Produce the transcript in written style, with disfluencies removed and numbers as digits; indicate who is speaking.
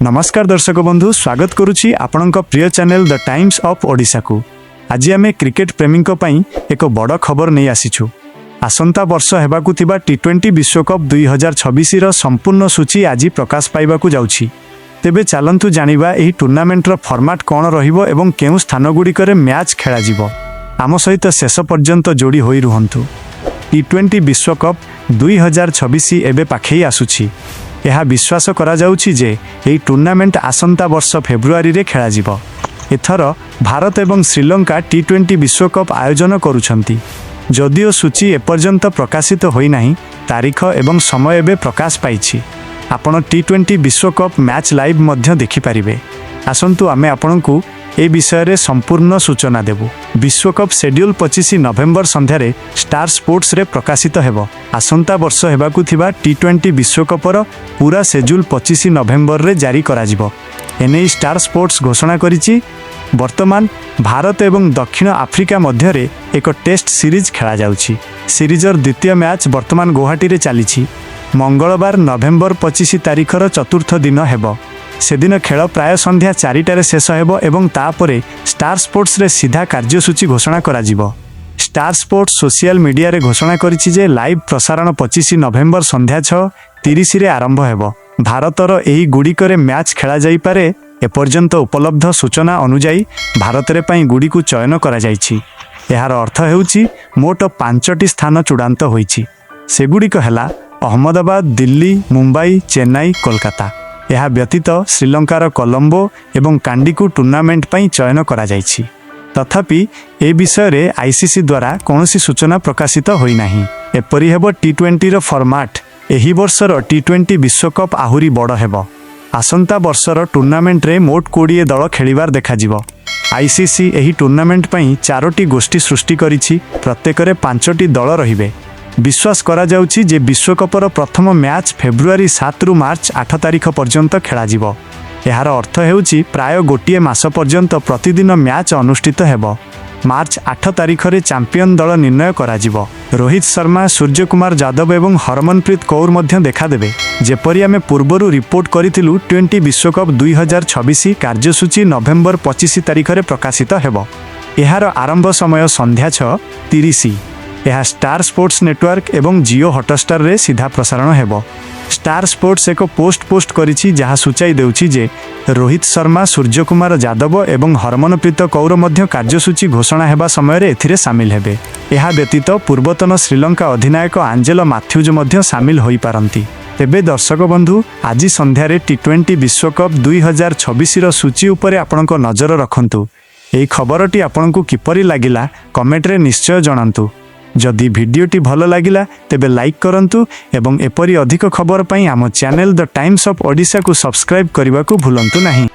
Speaker 1: ନମସ୍କାର ଦର୍ଶକ ବନ୍ଧୁ, ସ୍ୱାଗତ କରୁଛି ଆପଣଙ୍କ ପ୍ରିୟ ଚ୍ୟାନେଲ the Times of ଓଡ଼ିଶାକୁ। ଆଜି ଆମେ କ୍ରିକେଟ ପ୍ରେମୀଙ୍କ ପାଇଁ ଏକ ବଡ଼ ଖବର ନେଇ ଆସିଛୁ। ଆସନ୍ତା ବର୍ଷ ହେବାକୁ ଥିବା ଟି-20 ବିଶ୍ୱକପ୍ 2026ର ସମ୍ପୂର୍ଣ୍ଣ ସୂଚୀ ଆଜି ପ୍ରକାଶ ପାଇବାକୁ ଯାଉଛି। ତେବେ ଚାଲନ୍ତୁ ଜାଣିବା, ଏହି ଟୁର୍ଣ୍ଣାମେଣ୍ଟର ଫର୍ମାଟ୍ କ'ଣ ରହିବ ଏବଂ କେଉଁ ସ୍ଥାନଗୁଡ଼ିକରେ ମ୍ୟାଚ୍ ଖେଳାଯିବ। ଆମ ସହିତ ଶେଷ ପର୍ଯ୍ୟନ୍ତ ଯୋଡ଼ି ହୋଇ ରୁହନ୍ତୁ। ଟି-20 ବିଶ୍ୱକପ୍ 2026 ଏବେ ପାଖେଇ ଆସୁଛି। ଏହା ବିଶ୍ୱାସ କରାଯାଉଛି ଯେ ଏହି ଟୁର୍ଣ୍ଣାମେଣ୍ଟ ଆସନ୍ତା ବର୍ଷ ଫେବୃଆରୀରେ ଖେଳାଯିବ। ଏଥର ଭାରତ ଏବଂ ଶ୍ରୀଲଙ୍କା ଟି-20 ବିଶ୍ୱକପ୍ ଆୟୋଜନ କରୁଛନ୍ତି। ଯଦିଓ ସୂଚୀ ଏପର୍ଯ୍ୟନ୍ତ ପ୍ରକାଶିତ ହୋଇନାହିଁ, ତାରିଖ ଏବଂ ସମୟ ଏବେ ପ୍ରକାଶ ପାଇଛି। ଆପଣ ଟି-20 ବିଶ୍ୱକପ୍ ମ୍ୟାଚ୍ ଲାଇଭ୍ ମଧ୍ୟ ଦେଖିପାରିବେ। ଆସନ୍ତୁ, ଆମେ ଆପଣଙ୍କୁ ଏ ବିଷୟରେ ସମ୍ପୂର୍ଣ୍ଣ ସୂଚନା ଦେବୁ। ବିଶ୍ୱକପ୍ ସେଡ୍ୟୁଲ୍ 25 ନଭେମ୍ବର ସନ୍ଧ୍ୟାରେ ଷ୍ଟାର ସ୍ପୋର୍ଟସରେ ପ୍ରକାଶିତ ହେବ। ଆସନ୍ତା ବର୍ଷ ହେବାକୁ ଥିବା ଟି-20 ବିଶ୍ୱକପର ପୁରା ସେଡ୍ୟୁଲ୍ 25 ନଭେମ୍ବରରେ ଜାରି କରାଯିବ। ଏନେଇ ଷ୍ଟାର ସ୍ପୋର୍ଟସ ଘୋଷଣା କରିଛି। ବର୍ତ୍ତମାନ ଭାରତ ଏବଂ ଦକ୍ଷିଣ ଆଫ୍ରିକା ମଧ୍ୟରେ ଏକ ଟେଷ୍ଟ ସିରିଜ୍ ଖେଳାଯାଉଛି। ସିରିଜର ଦ୍ୱିତୀୟ ମ୍ୟାଚ୍ ବର୍ତ୍ତମାନ ଗୌହାଟୀରେ ଚାଲିଛି। ମଙ୍ଗଳବାର, ନଭେମ୍ବର 25 ତାରିଖର ଚତୁର୍ଥ ଦିନ ହେବ। ସେଦିନ ଖେଳ ପ୍ରାୟ ସନ୍ଧ୍ୟା 4ଟାରେ ଶେଷ ହେବ ଏବଂ ତାପରେ ଷ୍ଟାର ସ୍ପୋର୍ଟସରେ ସିଧା କାର୍ଯ୍ୟସୂଚୀ ଘୋଷଣା କରାଯିବ। ଷ୍ଟାର ସ୍ପୋର୍ଟସ ସୋସିଆଲ ମିଡିଆରେ ଘୋଷଣା କରିଛି ଯେ ଲାଇଭ୍ ପ୍ରସାରଣ 25 ନଭେମ୍ବର ସନ୍ଧ୍ୟା 6:30ରେ ଆରମ୍ଭ ହେବ। ଭାରତର ଏହି ଗୁଡ଼ିକରେ ମ୍ୟାଚ୍ ଖେଳାଯାଇପାରେ। ଏପର୍ଯ୍ୟନ୍ତ ଉପଲବ୍ଧ ସୂଚନା ଅନୁଯାୟୀ, ଭାରତରେ ପାଇଁ ଗୁଡ଼ିକୁ ଚୟନ କରାଯାଇଛି। ଏହାର ଅର୍ଥ ହେଉଛି ମୋଟ ପାଞ୍ଚଟି ସ୍ଥାନ ଚୂଡ଼ାନ୍ତ ହୋଇଛି। ସେଗୁଡ଼ିକ ହେଲା ଅହମ୍ମଦାବାଦ, ଦିଲ୍ଲୀ, ମୁମ୍ବାଇ, ଚେନ୍ନାଇ, କୋଲକାତା। ଏହା ବ୍ୟତୀତ ଶ୍ରୀଲଙ୍କାର କଲମ୍ବୋ ଏବଂ କାଣ୍ଡିକୁ ଟୁର୍ଣ୍ଣାମେଣ୍ଟ ପାଇଁ ଚୟନ କରାଯାଇଛି। ତଥାପି ଏ ବିଷୟରେ ଆଇସିସି ଦ୍ୱାରା କୌଣସି ସୂଚନା ପ୍ରକାଶିତ ହୋଇନାହିଁ। ଏପରି ହେବ ଟି-20ର ଫର୍ମାଟ୍। ଏହି ବର୍ଷର ଟି-20 ବିଶ୍ୱକପ୍ ଆହୁରି ବଡ଼ ହେବ। ଆସନ୍ତା ବର୍ଷର ଟୁର୍ଣ୍ଣାମେଣ୍ଟରେ ମୋଟ 20 ଦଳ ଖେଳିବାର ଦେଖାଯିବ। ଆଇସିସି ଏହି ଟୁର୍ଣ୍ଣାମେଣ୍ଟ ପାଇଁ ଚାରୋଟି ଗୋଷ୍ଠୀ ସୃଷ୍ଟି କରିଛି। ପ୍ରତ୍ୟେକରେ ପାଞ୍ଚଟି ଦଳ ରହିବେ। ବିଶ୍ୱାସ କରାଯାଉଛି ଯେ ବିଶ୍ୱକପର ପ୍ରଥମ ମ୍ୟାଚ୍ ଫେବୃଆରୀ 7ରୁ ମାର୍ଚ୍ଚ 8 ତାରିଖ ପର୍ଯ୍ୟନ୍ତ ଖେଳାଯିବ। ଏହାର ଅର୍ଥ ହେଉଛି ପ୍ରାୟ ଗୋଟିଏ ମାସ ପର୍ଯ୍ୟନ୍ତ ପ୍ରତିଦିନ ମ୍ୟାଚ୍ ଅନୁଷ୍ଠିତ ହେବ। ମାର୍ଚ୍ଚ 8 ତାରିଖରେ ଚାମ୍ପିୟନ ଦଳ ନିର୍ଣ୍ଣୟ କରାଯିବ। ରୋହିତ ଶର୍ମା, ସୂର୍ଯ୍ୟକୁମାର ଯାଦବ ଏବଂ ହରମନପ୍ରୀତ କୌର ମଧ୍ୟ ଦେଖାଦେବେ। ଯେପରି ଆମେ ପୂର୍ବରୁ ରିପୋର୍ଟ କରିଥିଲୁ, 20 ବିଶ୍ୱକପ୍ 2026 କାର୍ଯ୍ୟସୂଚୀ ନଭେମ୍ବର 25 ତାରିଖରେ ପ୍ରକାଶିତ ହେବ। ଏହାର ଆରମ୍ଭ ସମୟ ସନ୍ଧ୍ୟା 6:30। ଏହା ଷ୍ଟାର ସ୍ପୋର୍ଟସ ନେଟୱାର୍କ ଏବଂ ଜିଓ ହଟଷ୍ଟାରରେ ସିଧା ପ୍ରସାରଣ ହେବ। ଷ୍ଟାର ସ୍ପୋର୍ଟସ ଏକ ପୋଷ୍ଟ ପୋଷ୍ଟ କରିଛି, ଯାହା ସୂଚାଇ ଦେଉଛି ଯେ ରୋହିତ ଶର୍ମା, ସୂର୍ଯ୍ୟକୁମାର ଯାଦବ ଏବଂ ହରମନପ୍ରୀତ କୌର ମଧ୍ୟ କାର୍ଯ୍ୟସୂଚୀ ଘୋଷଣା ହେବା ସମୟରେ ଏଥିରେ ସାମିଲ ହେବେ। ଏହା ବ୍ୟତୀତ ପୂର୍ବତନ ଶ୍ରୀଲଙ୍କା ଅଧିନାୟକ ଆଞ୍ଜେଲୋ ମାଥ୍ୟୁଜ୍ ମଧ୍ୟ ସାମିଲ ହୋଇପାରନ୍ତି। ତେବେ ଦର୍ଶକ ବନ୍ଧୁ, ଆଜି ସନ୍ଧ୍ୟାରେ ଟି-20 ବିଶ୍ୱକପ୍ 2026ର ସୂଚୀ ଉପରେ ଆପଣଙ୍କ ନଜର ରଖନ୍ତୁ। ଏହି ଖବରଟି ଆପଣଙ୍କୁ କିପରି ଲାଗିଲା, କମେଣ୍ଟରେ ନିଶ୍ଚୟ ଜଣାନ୍ତୁ। ଯଦି ଭିଡ଼ିଓଟି ଭଲ ଲାଗିଲା, ତେବେ ଲାଇକ୍ କରନ୍ତୁ ଏବଂ ଏପରି ଅଧିକ ଖବର ପାଇଁ ଆମ ଚ୍ୟାନେଲ the Times of ଓଡ଼ିଶାକୁ ସବସ୍କ୍ରାଇବ୍ କରିବାକୁ ଭୁଲନ୍ତୁ ନାହିଁ।